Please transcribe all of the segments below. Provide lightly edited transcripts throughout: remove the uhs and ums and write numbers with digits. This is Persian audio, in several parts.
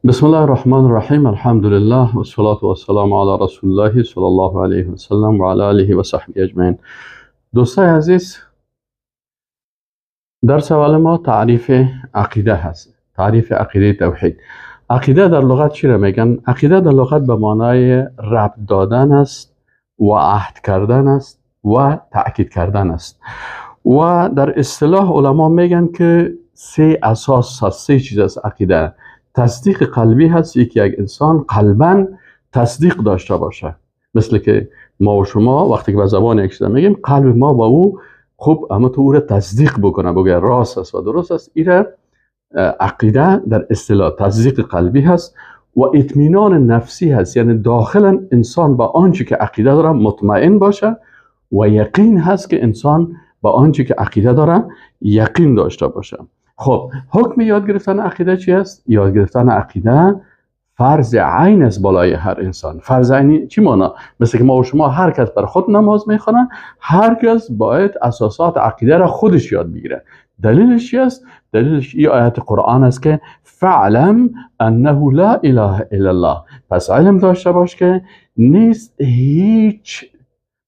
بسم الله الرحمن الرحیم. الحمد لله و الصلاة و السلام علی رسول الله صلی الله علیه و سلم و علی آله و صحبه اجمعین. دوستای عزیز، درس اول ما تعریف عقیده هست، تعریف عقیده توحید. عقیده در لغت چی را میگن؟ عقیده در لغت به معنای ربط دادن است و عهد کردن است و تأکید کردن است. و در اصطلاح علما میگن که سه اساس هست، سه چیز است عقیده. تصدیق قلبی هست، یکی یک انسان قلبا تصدیق داشته باشه، مثل که ما و شما وقتی که به زبان یک چیز میگیم، قلب ما با او خوب اما تو او را تصدیق بکنه، بگه راست است و درست است. ایره عقیده در اصطلاح تصدیق قلبی هست. و اطمینان نفسی هست، یعنی داخلا انسان با آنچه که عقیده داره مطمئن باشه و یقین هست که انسان با آنچه که عقیده داره یقین داشته باشه. خب، حکم یاد گرفتن عقیده چی است؟ یاد گرفتن عقیده فرض عین است بالای هر انسان. فرض عینی چی معنا؟ مثل که ما و شما هر کس بر خود نماز میخونه، هر کس باید اساسات عقیده را خودش یاد بگیره. دلیلش چی است؟ دلیلش این آیت قرآن است که فاعلم انه لا اله الا الله. پس علم داشته باش که نیست هیچ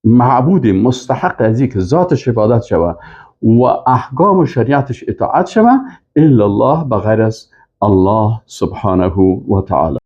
معبود مستحق از که ذاتش عبادت شود و احکام و شریعتش اطاعت شود الا الله، بغیر از الله سبحانه و تعالی.